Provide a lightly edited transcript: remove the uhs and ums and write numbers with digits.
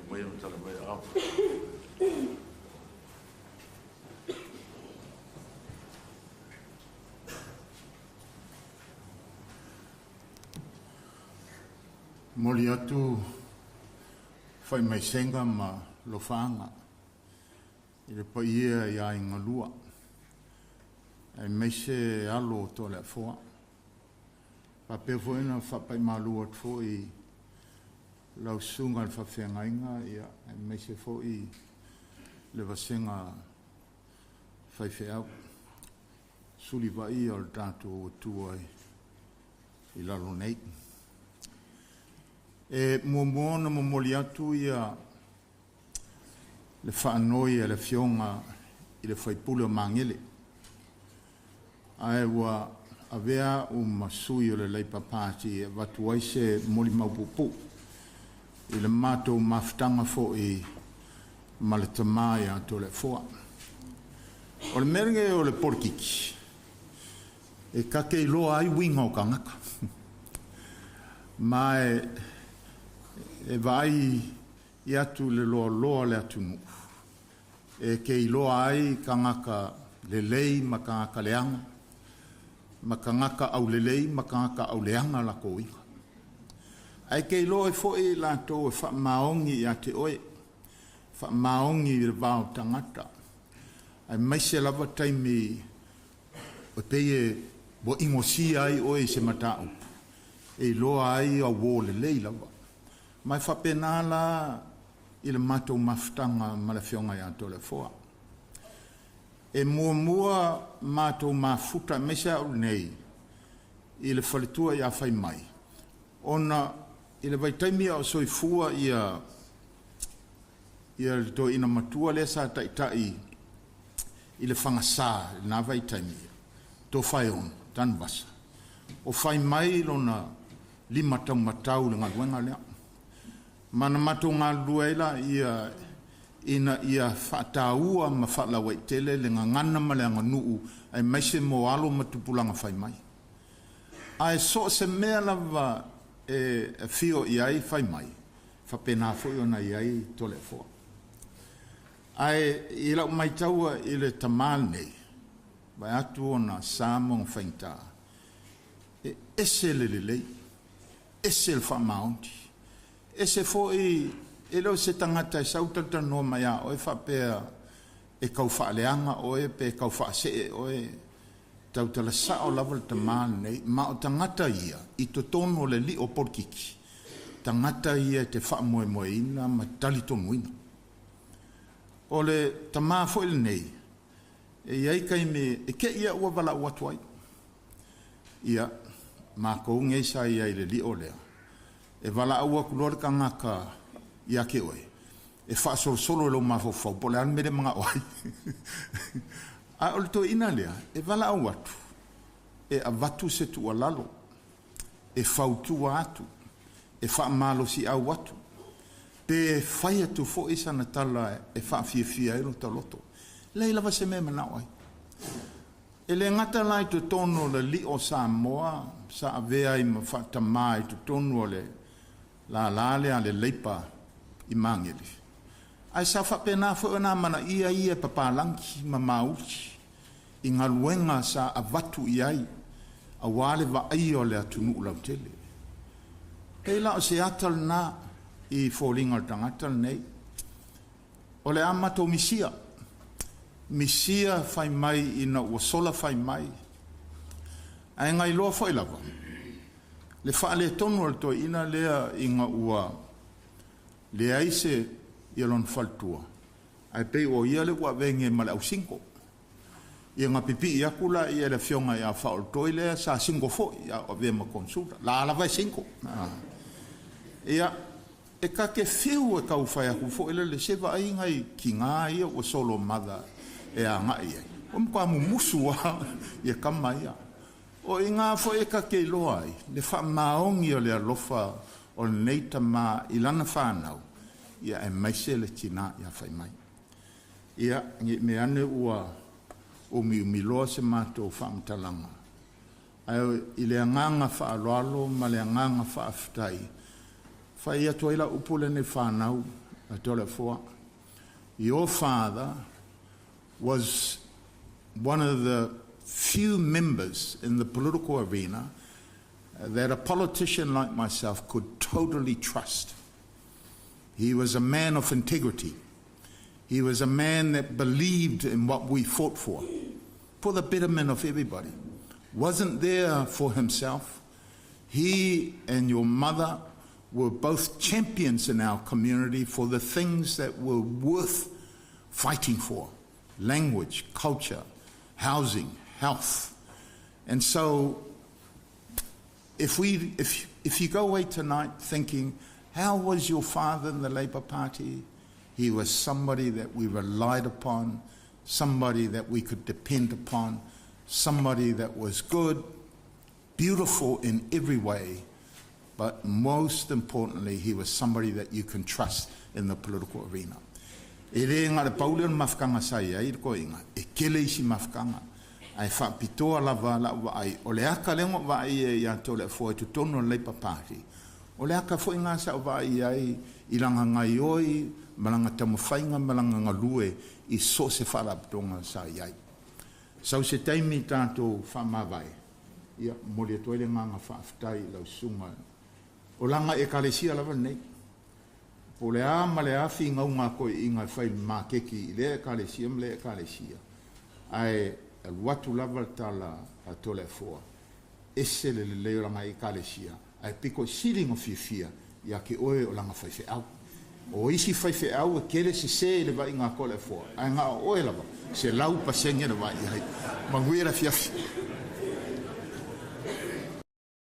Aumaia ma tala mai aao. Momoli atu faamaisega ma lofaaga i le paia i aiga lua, aemaise alo o Toaleafoa. Faapea foi ona faapaimalu atu foi i lau susuga i le faafeagaiga, ia, aemaise foi le vasega faifeau, suli vaaia o le tatou Atua i lalo nei. E muamua ona momoli atu ia le faanoi a le Afioga i le sui usufono o Magele, ae ua avea au ma sui o le Labour Party e avatu ai se molimau puupuu i le matou mafutaga foi ma le tama ia Toleafoa. O le mea lenei o le polokiki, e ta te iloa ai uiga o tagata. Ma e vaai atu i le loaloa o le atunuu, e te iloa ai tagata lelei ma tagata leaga, ma tagata aulelei ma tagata auleaga latou uiga. Ae te iloa ai foi i latou e faamaoni ia te oe, faamaoni i le va o tagata, aemaise lava taimi e pei e ua inosia ai oe i se mataupu, e iloa ai au uo lelei lava. Ma e faapena la i le matou mafutaga ma le Afioga ia Toleafoa. E muamua matou mafuta, aemaise au nei, i le faletua ia Faimai, ona i le vaitaimi a o soifua ia le toeaina matua lea sa taitai i le fagasa i lena vaitaimi, Tofaeono Tanuvasa, o Faimai lona lima taumatau i le galuega lea. Ma na matou galulue ai laia ina ia faataua ma faalauaitele le gagana ma le aganuu aemaise mo alo ma tupulaga fai mai. Ae so o se mea lava e afio i ai fai mai, faapena foi ona i ai Toleafoa. Ae i lau maitaua i le tama lenei, vaeatu ona sa ma ona faigata, e ese le lelei, ese le faamaoni, ese foi, e le o se tagata e sau talatalanoa mai ia oe faapea e tau faaleaga oe pe tau faasee oe, tautala sao lava le tama lenei, ma o tagata ia i totonu o le lio polokiki, tagata ia e te faamoemoeina ma talitonuina. O le tama foi lenei, e i ai taimi e te i au ua valaau atu ai. Ia, matou nei sa i ai i le lio lea, e valaau atu loa le tagata ia te oe, e faasolosolo i lou mafaufau po o le a le mea lea e manao ai. A o le toeaina lea, e valaau atu, e avatu se tuualalo, e fautua atu, e faamalosiau atu, pe fai atu foi sana tala e faafiafia ai lota loto. E leai lava se mea e manao ai. E le gata la i totonu o le lio Samoa sa avea ai ma faatamā i totonu o le lālā lea a le Leipa i Magele, ae sa faapena foi ona amanaia ia e papalagi ma mauli i galuega sa avatu i ai aua le vaaia o le atunuu lautele. Pei la o se ata lena i foliga o le tagata lenei. O le a matou misia, misia fai mai ina ua sola fai mai, ae gailoa foi lava le faaletonu o le toeaina lea ina ua leai se ia lona faletua, ae pei o ia lea ua avea nei ma le au single. Ia na pipii atu laia i le afioga ia Faaolotoi lea sa single foi, a o avea ma konesula. La lava e single. Ia, E ta te fiu e tau fai atu foi lele se vaai nai tina ia ua solo mother e agai ai, ua matua mumusu lava ia tama ia. O i ina foi e ta te iloa ai le faamaoni o le alofa o lenei tama i lana fanau, ia aemaise le tina ia fai mai. Ia, ne i meaane ua umiumi loa se matou faamatalaga, Ae i le agaga faaaloalo ma le agaga faafetai, fai atu ai lau upu lenei fanau, Toleafoa, your father was one of the few members in the political arena that a politician like myself could totally trust. He was a man of integrity. He was a man that believed in what we fought for, for the betterment of everybody. Wasn't there for himself. He and your mother were both champions in our community for the things that were worth fighting for language, culture, housing, health. And so, if, we, if, if you go away tonight thinking, how was your father in the Labour Party? He was somebody that we relied upon, somebody that we could depend upon, somebody that was good, beautiful in every way, but most importantly, he was somebody that you can trust in the political arena. E le na o le pau lea o le mafutaga sa i ai le toeaina, e tele isi mafutaga, ae faapitoa lava lau vaai, o le aka lea na ou vaai ai ia Toleafoa i totonu o le Labour Party, o le aka foi lena sa ou vaai ai i lana gaoioi ma lana taumafaiga ma lana galue i so o se faalapotopotoga sa i ai. Sau se taimi tatou faamavae, ia, momoli atu ai le agaga faafetai i lau susuga, o lana Ekalesia lava lenei. Po o le a ma le a finauga a toeaiina e fai i le maketi i lea Ekalesia ma lea Ekalesia, ae alu atu lava le tala a Toleafoa, ese le lelei o lana Ekalesia, ae pito sili ona fiafia ia te oe o lana faifeau. O isi faifeau e tele sese i le vaaiga a Toleafoa, ae na o oe lava, 100% le vaai i ai. Manuia le afiafi.